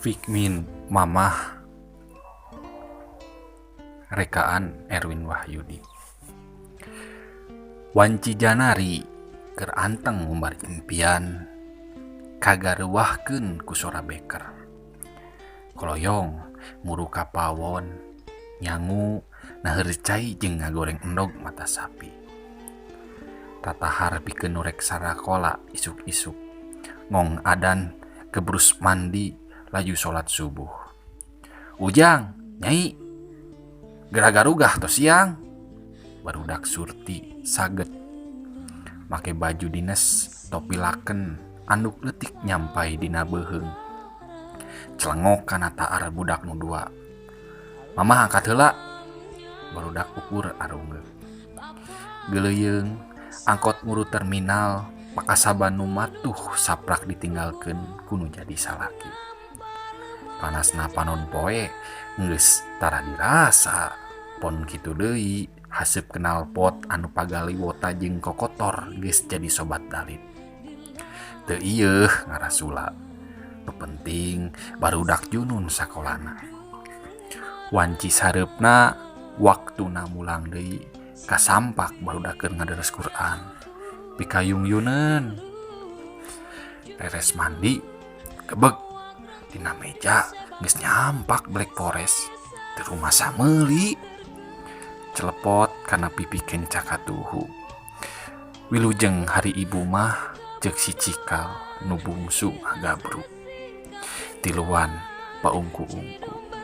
Fikmin Mamah rekaan Erwin Wahyudi. Wanci Janari keur anteng ngumbar impian kagareuwahkeun ku sora beker. Koloyong muru ka pawon nyangu naheur cai jeung ngagoreng endog mata sapi. Tatahar pikeun nu rek sarakola isuk-isuk. Ngong adan gebrus mandi laju salat subuh. Ujang, Nyai, geura garugah tos siang. Barudak Surti saget. Make baju dines, topi laken, anduk leutik nyampai dina beuheung. Celengok kana taar budak nu dua. Mamah angkat heula. Barudak ukur arunggeuk. Geuleuyeung angkot muru terminal pakasaban nu matuh saprak ditinggalkeun ku nu jadi salaki. Panasna panon poe geus tara dirasa. Pon kitu deui haseup knalpot anu pagaliwota jeung kokotor geus jadi sobat dalit. Teu ieuh ngarasula. Nu penting barudak junun sakolana. Wanci sareupna waktuna mulang deui kasampak barudak keur ngadares Quran. Pikayung-yuneun. Beres mandi gebeg dina meja geus nyampak Black Forest teu rumasa meuli. Celepot kana pipi kenca katuhu. Wilujeng hari ibu mah ceuk si cikal nu bungsu ngagabruk. Tiluan paungku-ungku.